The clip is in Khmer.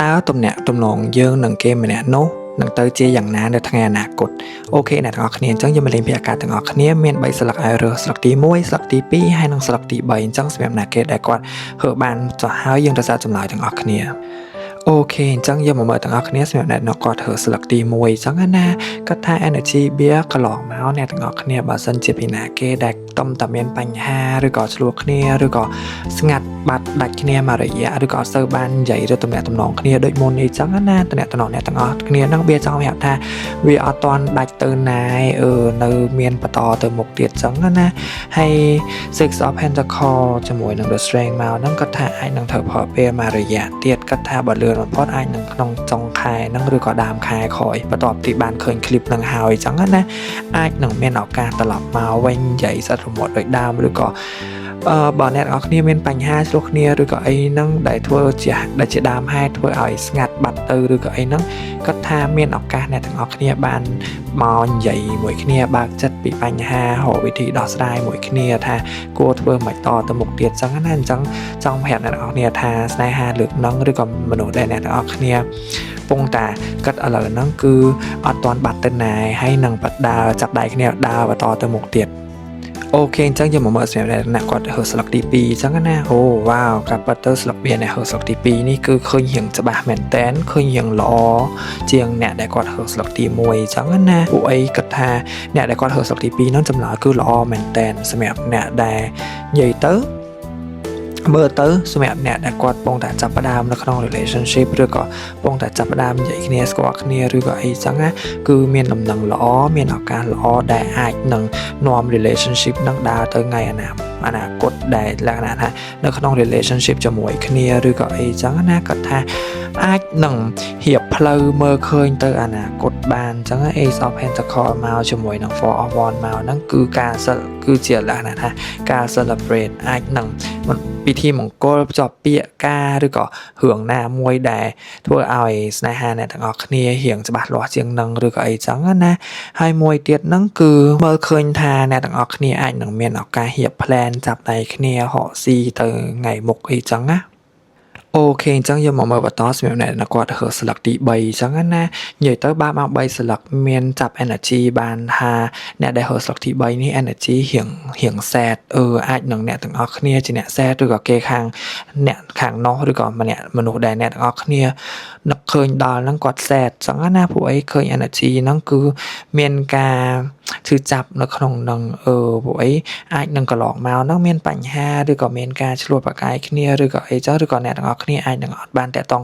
តើទំនាក់ទំនងយើងនឹងគេម្នាក់នោះនឹងទៅជាយ៉ាងណានៅថ្ងៃអនាគត OK អ្នកទាំងអស់គ្នាអញ្ចឹងយើងមកលេងពីអាកាសទាំងអស់គ្នាមាន3ស្លឹកឲ្យរើសស្លឹកទី1ស្លឹកទី2ហើយនិងស្លឹកទី3អញ្ចឹងសម្រាប់អ្នកគេដែលគាត់ហើបានចោះហើយយើងទៅសាកចម្លើយទាំងអស់គ្នា OK អញ្ចឹងយើងមកមើលទាំងអស់គ្នាសម្រាប់អ្នកនគាត់ធ្វើស្លឹកទី1អញ្ចឹងណាគាត់ថា energy វាកន្លងមកអ្នកទាំងអស់គ្នាបើសិនជាពីណាគេដែលតំតែមានបញ្ហាឬក៏ឆ្លោះគ្នាឬក៏ស្ងាត់បាត់ដាច់គ្នាមករយៈឬក៏អត់សូវបាននិយាយឬទំនាក់ទំនងគ្នាដូចមុននេះអញ្ចឹងណាទំនាក់ទំនងអ្នកទាំងអស់គ្នានឹងវាចង់ប្រាប់ថាវាអត់ទាន់ដាច់ទៅណាឯអឺនៅមានបន្តទៅមុខទៀតអញ្ចឹងណាហើយ Six of Pentacle ជាមួយនឹង The Strength មកហ្នឹងគាត់ថាអាចនឹងត្រូវផលពេលមករយៈទៀតគាត់ថាបើលឿនបំផុតអាចនឹងក្នុងចុងខែហ្នឹងឬក៏ដើមខែក្រោយបន្ទាប់ពីបានឃើញ clip ហ្នឹងហើយអញ្ចឹងណាអាចនឹងមានឱកាសត្រឡប់មកវិញនិយាយសិតរមាត់ដូចដើមឬក៏អឺបើអ្នកនរគ្នាមានបញ្ហាឆ្លោះគ្នាឬក៏អីហ្នឹងដែលធ្វើជាដែលជាដើមហេតុធ្វើឲ្យស្ងាត់បាត់ទៅឬក៏អីហ្នឹងគាត់ថាមានឱកាសអ្នកទាំងអស់គ្នាបានមកនិយាយមួយគ្នាបើកចិត្តពីបញ្ហារកវិធីដោះស្រាយមួយគ្នាថាគួរធ្វើមិនតទៅមុខទៀតចឹងណាអញ្ចឹងចង់ប្រាប់អ្នកទាំងអស់គ្នាថាស្នេហាលើកហ្នឹងឬក៏មនុស្សដែលអ្នកទាំងអស់គ្នាពងតាគិតឥឡូវហ្នឹងគឺអត់ទាន់បាត់ទៅណាហើយនឹងបដើចាប់ដៃគ្នាដើរបន្តទៅមុខទៀត OK អញ្ចឹងយើងមកមើលសម្រាប់អ្នកគាត់ហើស្លឹកទី2អញ្ចឹងណាអូវ៉ាវកាពិតទៅស្លឹកវាអ្នកហើស្លឹកទី2នេះគឺឃើញរៀងច្បាស់មែនតែនឃើញរៀងល្អជាងអ្នកដែលគាត់ហើស្លឹកទី1អញ្ចឹងណាពួកអីគិតថាអ្នកដែលគាត់ហើស្លឹកទី2ហ្នឹងចម្លើយគឺល្អមែនតែនសម្រាប់អ្នកដែលនិយាយទៅមើលទៅសម្រាប់អ្នកដែលគាត់ពងតែចាប់ផ្ដើមនៅក្នុង relationship ឬក៏ពងតែចាប់ផ្ដើមនិយាយគ្នាស្គាល់គ្នាឬក៏អីចឹងណាគឺមានដំណឹងល្អមានឱកាសល្អដែលអាចនឹងនាំ relationship នឹងដើរទៅថ្ងៃអនាគតដែលលក្ខណៈថានៅក្នុង relationship ជាមួយគ្នាឬក៏អីចឹងណាគាត់ថាអាចនឹងរៀបផ្លូវមើលឃើញទៅអនាគតបានអញ្ចឹង Ace of Pentacle មកជាមួយនឹង Four of Wands មកហ្នឹងគឺការគឺជាលក្ខណៈថាការ celebrate អាចនឹងពិធីមង្គលភ្ជាប់ពាក្យការឬក៏រឿងណាមួយដែលធ្វើឲ្យស្នេហាអ្នកទាំងអស់គ្នារៀងច្បាស់លាស់ជាងនឹងឬក៏អីចឹងណាហើយមួយទៀតហ្នឹងគឺមើលឃើញថាអ្នកទាំងអស់គ្នាអាចនឹងមានឱកាសរៀប plan ចាប់ដៃគ្នាហកស៊ីទៅថ្ងៃមុខអីចឹងណា OK អញ្ចឹងយើងមកមើលបន្តសម្រាប់អ្នកគាត់រើស្លឹកទី3អញ្ចឹងណានិយាយទៅបើមក3ស្លឹកមានចាប់ energy បានថាអ្នកដែលរើស្លឹកទី3នេះ energy រៀងរៀង sad អឺអាចនឹងអ្នកទាំងអស់គ្នាជាអ្នក sad ឬក៏គេខាងអ្នកខាងនោះឬក៏ម្នាក់មនុស្សដែលអ្នកទាំងអស់គ្នានឹកឃើញដល់ហ្នឹងគាត់ sad អញ្ចឹងណាពួកអីឃើញ energy ហ្នឹងគឺមានការឈឺចាប់នៅក្នុងនឹងអឺពួកអីអាចនឹងកន្លងមកហ្នឹងមានបញ្ហាឬក៏មានការឆ្លោះប្រកែកគ្នាឬក៏អីចឹងឬក៏អ្នកទាំងអស់គ្នាអាចនឹងអត់បានតាក់ទង